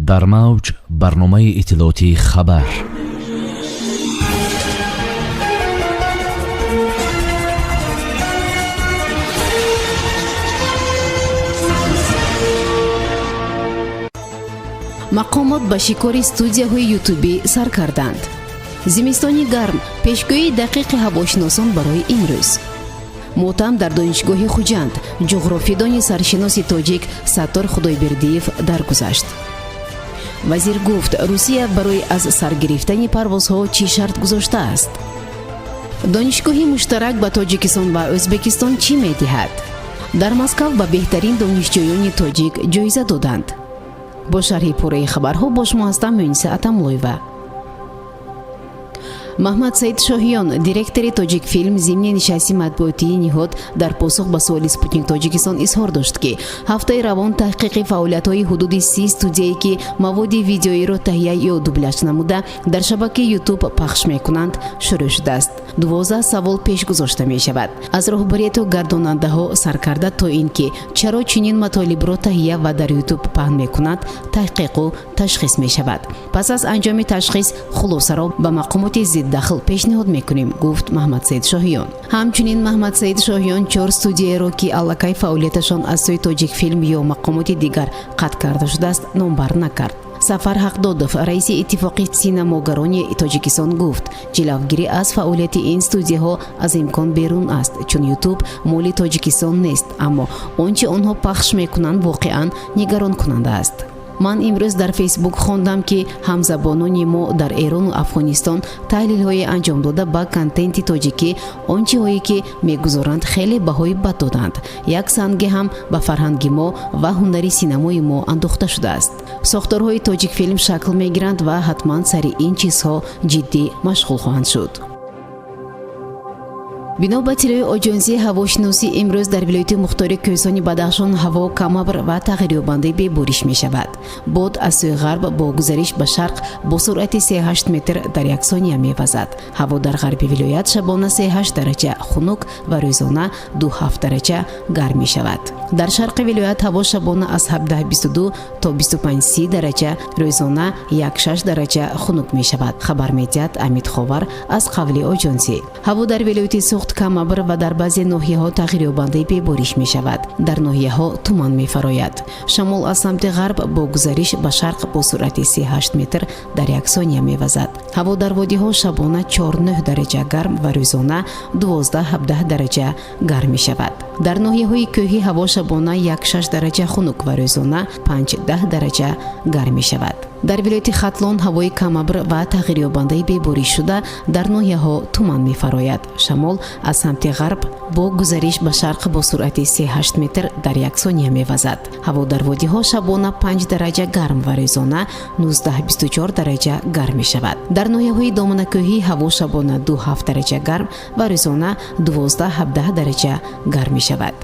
Дар мавҷ барномаи иттилоотии «Хабар». Мақомот ба шикори студияҳои ютубӣ сар карданд. Зимистони гарм, пешгӯии дақиқи ҳавошиносон барои имрӯз. Мотам дар Донишгоҳи Хуҷанд, ҷуғрофидони саршиноси тоҷик Саттор Худойбердиев даргузашт. Вазир гуфт, Русия барои аз сар гирифтани парвозҳо чӣ шарт гузоштааст. Донишгоҳи муштарак ба Тоҷикистон ва Ӯзбекистон чӣ медиҳад? Дар Москав ба беҳтарин донишҷӯёни тоҷик ҷоиза доданд. Бо шарҳи пурраи хабарҳо бо шумо ҳастам Муниса Атамлоева. Маҳмад Саид Шоҳиён, директори «Тоҷикфилм», зимни нишасти матбуотии ниҳод дар посух ба суоли «Спутник Тоҷикистон» изҳор дошт, ки ҳафтаи равон таҳқиқи фаъолиятҳои ҳудуди 30 студияе, ки маводи видеоиро таҳия ё дубляж намуда дар шабакаи Ютуб пахш мекунанд, шурӯъ шудааст. 12 савол пеш гузошта мешавад, аз роҳбарияту гардонандаҳо саркарда то ин ки чаро чунин матолибро таҳия ва дар Ютуб паҳн мекунанд, таҳқиқу ташхис мешавад. Пас аз анҷоми ташхис хулосаро ба мақомоти зиддахл пешниҳод мекунем, гуфт Маҳмадсаид Шоҳиён. Ҳамчунин Маҳмадсаид Шоҳиён чор студияеро, ки аллакай фаъолияташон аз сӯи «Тоҷикфилм» ё мақомоти дигар қатъ карда шудааст, номбар накард. Сафар Ҳақдодов, раиси Иттифоқи синамогарони Тоҷикистон, гуфт, ҷилавгирӣ аз фаъолияти ин студияҳо аз имкон берун аст, чун Ютуб моли Тоҷикистон нест, аммо он чи онҳо пахш мекунанд, воқеан нигаронкунанда аст. Ман имрӯз дар Фейсбук хондам, ки ҳамзабонони мо дар Эрону Афғонистон таҳлилҳое анҷом дода, ба контенти тоҷикӣ, он чиҳое ки мегузоранд, хеле баҳои бад доданд. Як санге ҳам ба фарҳанги мо ва ҳунари синамои мо андохта шудааст. Сохторҳои «Тоҷикфилм» шакл мегиранд ва ҳатман сари ин чизҳо ҷиддӣ машғул хоҳанд шуд. Бино ба иттилои Оҷонсии ҳавошиносӣ, имрӯз дар вилояти мухтори Кӯҳистони Бадахшон ҳаво камабр ва тағйирёбандаи бебориш мешавад. Бод аз сӯи ғарб бо гузариш ба шарқ бо суръати 38 метр дар як сония мевазад. Ҳаво дар ғарби вилоят шабона 38 дараҷа хунук ва рӯзона 27 дараҷа гарм мешавад. Дар шарқи вилоят ҳаво шабона аз 17-22 то 25-30 дараҷа, рӯзона 16 дараҷа хунук мешавад, хабар медиҳад Амид Ховар аз қавли оҷонсӣ. Ҳаво дар вилояти Суғд камабр ва дар баъзе ноҳияҳо тағйирёбандаи бебориш мешавад. Дар ноҳияҳо туман мефарояд. Шамол аз самти ғарб бо гузариш ба шарқ бо суръати 38 метр дар як сония мевазад. Ҳаво дар водиҳо шабона 49 дараҷа гарм ва рӯзона 12-17 дараҷа гарм мешавад. Дар ноҳияҳои кӯҳӣ ҳаво шабона 16 дараҷа хунук ва рӯзона 5-10 дараҷа гарм мешавад. Дар вилояти Хатлон ҳавои камабр ва тағйирёбандаи бебориш шуда, дар ноҳияҳо туман мефарояд. Шамол аз самти ғарб бо гузариш ба шарқ бо суръати 38 метр дар як сония мевазад. Ҳаво дар водиҳо шабона 5 дараҷа гарм ва рӯзона 19-24 дараҷа гарм мешавад. Дар ноҳияҳои доманакӯҳӣ ҳаво шабона 27 дараҷа гарм ва рӯзона 12-17 дараҷа гарм мешавад.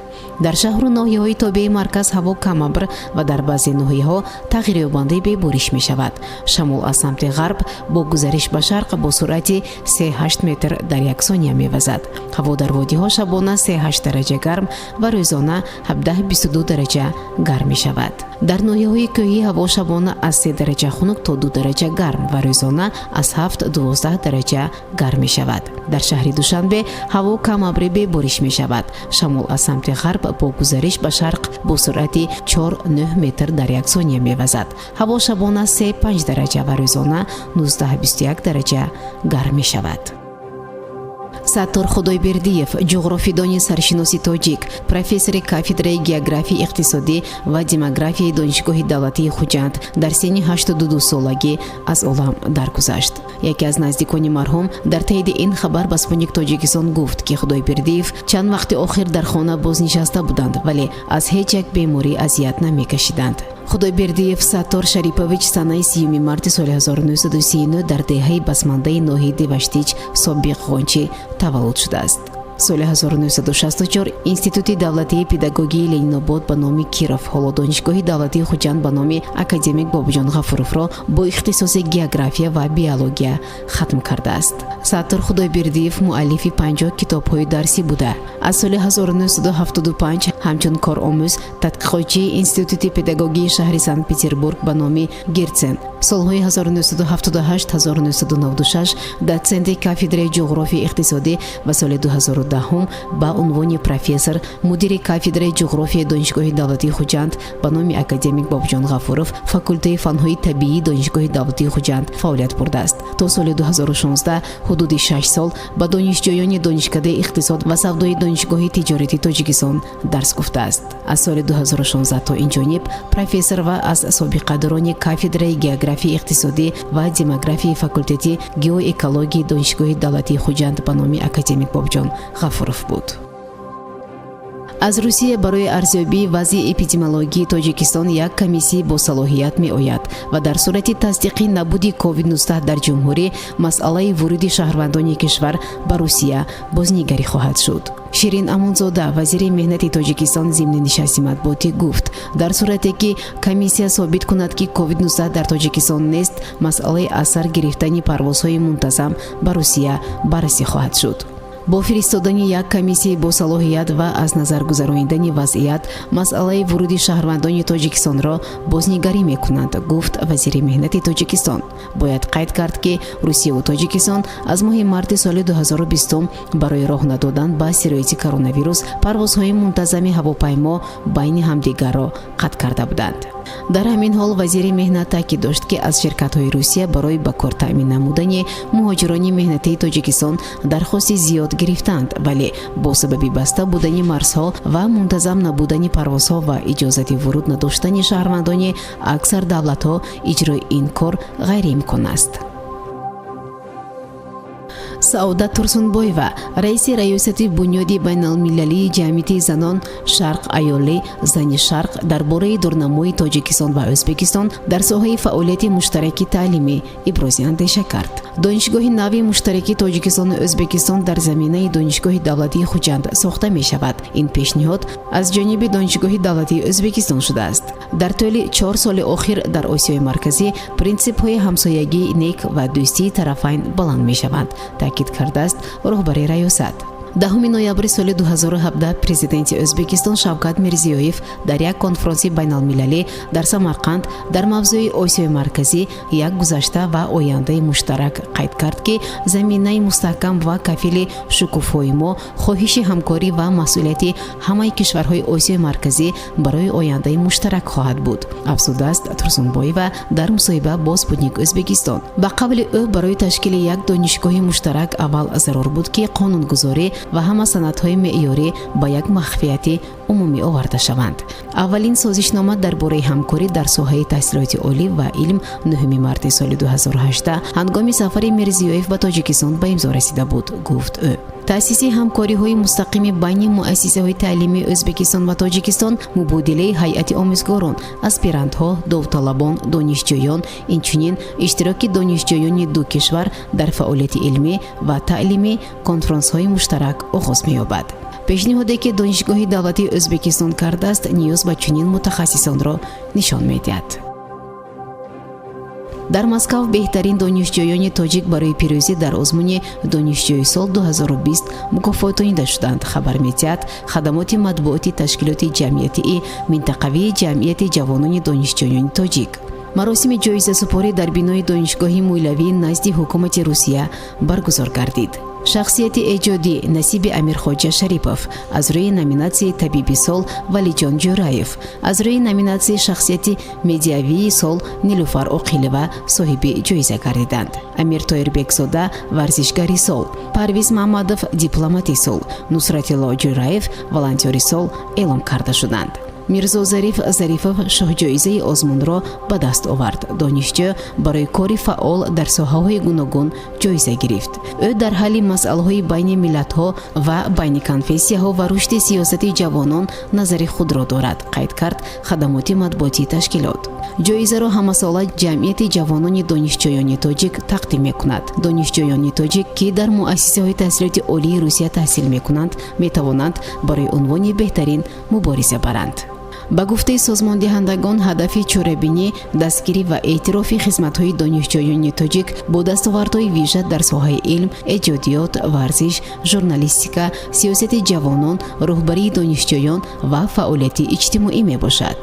Дар шаҳру ноҳияҳои тобеи марказ ҳаво камабр ва дар баъзе ноҳияҳо тағйирёбандаи бебориш мешавад. Шамол аз самти ғарб бо гузариш ба шарқ бо суръати 38 метр дар як сония мевазад. Ҳаво дар водиҳо шабона 38 дараҷа гарм ва рӯзона 17-22 дараҷа гарм мешавад. Дар ноҳияҳои кӯҳӣ ҳаво шабона аз 3 дараҷа хунук то 2 дараҷа гарм ва рӯзона аз 7-12 дараҷа гарм мешавад. Дар шаҳри Душанбе ҳаво камабри бебориш мешавад. Шамол аз самти ғарб бо гузариш ба шарқ бо суръати 4-9 метр дар як сония мевазад. Ҳаво шабона 3-5 дараҷа ва рӯзона 19-21 дараҷа гарм мешавад. Саттор Худойбердиев, ҷуғрофидони саршиноси тоҷик, профессори кафедраи географияи иқтисодӣ ва демографияи Донишгоҳи давлатии Хуҷанд, дар синни 82 солагӣ аз олам даргузашт. Яке аз наздикони марҳум дар таиди ин хабар ба «Спутник Тоҷикистон» гуфт, ки Худойбердиев чанд вақти охир дар хона бознишаста буданд, вале аз ҳеҷ як беморӣ азият намекашиданд. Худойбердиев Саттор Шарипович санаи 30 марти соли 1939 дар деҳаи Басмандаи ноҳияи Деваштич, собиқ Ғончӣ, таваллуд шудааст. Соли 1964 Институти давлатии педагогии Ленинобод ба номи Киров, ҳоло Донишгоҳи давлатии Хуҷанд ба номи академик Бобоҷон Ғафуровро бо ихтисоси география ва биология хатм кардааст. Саттор Худойбердиев муаллифи 50 китобҳои дарсӣ буда, аз соли 1975 ҳамчун коромӯз, тадқиқотчии Институти педагогии шаҳри Санкт Петербург ба номи Герцен, солҳои 1978-1996 дотсенти кафедраи ҷуғрофияи иқтисодӣ ва соли 2010 ба унвони профессор мудири кафедраи ҷуғрофияи Донишгоҳи давлатии Хуҷанд ба номи академик Бобоҷон Ғафуров, факултаи фанҳои табиии Донишгоҳи давлатии Хуҷанд фаъолият бурдааст. То соли 2016 ҳудуди 6 сол ба донишҷӯёни Донишкадаи иқтисод ва савдои Донишгоҳи тиҷорати Тоҷикистон дарс гуфтааст. Аз соли 2016 то инҷониб профессор ва аз собиқадорони кафедраи географияи иқтисодӣ ва демографияи факултети геоэкологияи Донишгоҳи давлатии Хуҷанд ба номи академик Бобоҷон Ғафуров буд. Аз Русия барои арзёбии вазъи эпидемиологии Тоҷикистон як комиссияи босалоҳият меояд ва дар сурати тасдиқи набуди COVID-19 дар ҷумҳурӣ масъалаи вуруди шаҳрвандони кишвар ба Русия бознигарӣ хоҳад шуд. Ширин Амонзода, вазири меҳнати Тоҷикистон, зимни нишасти матбуотӣ гуфт, дар сурате ки комиссия собит кунад, ки COVID-19 дар Тоҷикистон нест, масъалаи аз сар гирифтани парвозҳои мунтазам ба Русия баррасӣ хоҳад шуд. Бо фиристодани як комиссияи босалоҳият ва аз назар гузаронидани вазъият масъалаи вуруди шаҳрвандони Тоҷикистонро бознигарӣ мекунанд, гуфт вазири меҳнати Тоҷикистон. Бояд қайд кард, ки Русияву Тоҷикистон аз моҳи марти соли 2020 барои роҳ надодан ба сирояти коронавирус парвозҳои мунтазами ҳавопаймо байни ҳамдигарро қатъ карда буданд. Дар ҳамин ҳол вазири меҳнат таъкид дошт, ки аз ширкатҳои Русия барои ба кор таъмин намудани муҳоҷирони меҳнатии Тоҷикистон дархости зиёд гирифтанд, вале бо сабаби баста будани марзҳо ва мунтазам набудани парвозҳо ва иҷозати вуруд надоштани шаҳрвандони аксар давлатҳо иҷрои ин кор ғайриимкон аст. Саодат Турсунбоева, раиси раёсати Бунёди байналмилалии ҷамъияти занон «Шарқ аёлӣ», «Зани Шарқ», дар бораи дурнамои Тоҷикистон ва Ӯзбекистон дар соҳаи фаъолияти муштараки таълимӣ ибрози андеша кард. Донишгоҳи нави муштараки Тоҷикистону Ӯзбекистон дар заминаи Донишгоҳи давлатии Хуҷанд сохта мешавад. Ин пешниҳод аз ҷониби Донишгоҳи давлатии Ӯзбекистон шудааст. Дар тӯли 4 соли охир дар Осиёи Марказӣ принсипҳои ҳамсоягии нек ва дӯстии тарафайн баланд мешаванд, таъкид кардааст роҳбари раёсат. 10 ноябри соли 2017 президенти Ӯзбекистон Шавкат Мирзиёев дар як конфронси байналмилалӣ дар Самарқанд дар мавзӯи «Осиёи Марказӣ: як гузашта ва ояндаи муштарак» қайд кард, ки заминаи мустаҳкам ва кафили шукуфои мо хоҳиши ҳамкорӣ ва масъулияти ҳамаи кишварҳои Осиёи Марказӣ барои ояндаи муштарак хоҳад буд, афзудааст Турсунбоева дар мусоҳиба бо «Спутник Ӯзбекистон». Ба қавли ӯ, барои ташкили як донишгоҳи муштарак аввал зарур буд, ки қонунгузорӣ ва ҳама санадҳои меъёрӣ ба як махфияти умумӣ оварда шаванд. Аввалин созишнома дар бораи ҳамкорӣ дар соҳаи таҳсилоти олӣ ва илм 9 марти соли 2018 ҳангоми сафари Мирзиёев ба Тоҷикистон ба имзо расида буд, гуфт ӯ. Таъсиси ҳамкориҳои мустақими байни муассисаҳои таълимии Ӯзбекистон ва Тоҷикистон, мубодилаи ҳайати омӯзгорон, аспирантҳо, довталабон, донишҷӯён, инчунин иштироки донишҷӯёни ду кишвар дар фаъолияти илмӣ ва таълимӣ, конфронсҳои муштарак оғоз меёбад. Пешниҳоде, ки Донишгоҳи давлатии Ӯзбекистон кардааст, ниёз ба чунин мутахассисонро нишон медиҳад. Дар Москав беҳтарин донишҷӯёни тоҷик барои пирӯзӣ дар озмуни «Донишҷӯи сол 2020» мукофотонида шуданд, хабар медиҳад хадамоти матбуоти ташкилоти ҷамъиятии минтақавии ҷамъияти ҷавонони донишҷӯёни тоҷик. Маросими ҷоизасупорӣ дар бинои Донишгоҳи молиявӣ назди ҳукумати Русия баргузор гардид. Шахсияти эҷодӣ насиби Амирхоҷа Шарипов, аз рӯи номинатсияи «Табиби сол» Валиҷон Ҷӯраев, аз рӯи номинатсияи «Шахсияти медиавии сол» Нилуфар Оқилова соҳиби ҷоиза гардиданд. Амир Тоирбекзода «Варзишгари сол», Парвиз Маҳмадов «Дипломати сол», Нусратилло Ҷӯраев «Волонтёри сол» эълом карда шуданд. Мирзо Зариф Зарифов шоҳҷоизаи озмунро ба даст овард. Донишҷӯ барои кори фаъол дар соҳаҳои гуногун ҷоиза гирифт. Ӯ дар ҳалли масъалаҳои байни миллатҳо ва байни конфессияҳо ва рушди сиёсати ҷавонон назари худро дорад, қайд кард хадамоти матбуотии ташкилот. Ҷоизаро ҳамасола Ҷамъияти ҷавонони донишҷӯёни тоҷик тақдим мекунад. Донишҷӯёни тоҷик, ки дар муассисаҳои таҳсилоти олии Русия таҳсил мекунанд, метавонанд барои унвони беҳтарин мубориза баранд. Ба гуфтаи созмондиҳандагон, ҳадафи чорабинӣ дастгирӣ ва эътирофи хизматҳои донишҷӯёни тоҷик бо дастовардҳои вижа дар соҳаи илм, эҷодиёт, варзиш, журналистика, сиёсати ҷавонон, роҳбарии донишҷӯён ва фаъолияти иҷтимоӣ мебошад.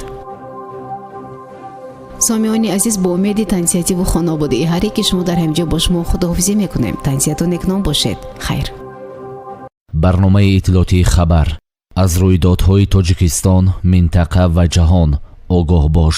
Сомиёни азиз, бо умеди тансиҳативу хонаободии ҳар яке шумо дар ҳамин ҷо бо шумо худоҳофизӣ мекунем. Тансиҳату некном бошед. Хайр. Барномаи иттилоотии «Хабар». Аз рӯйдодҳои Тоҷикистон, минтақа ва ҷаҳон огоҳ бош.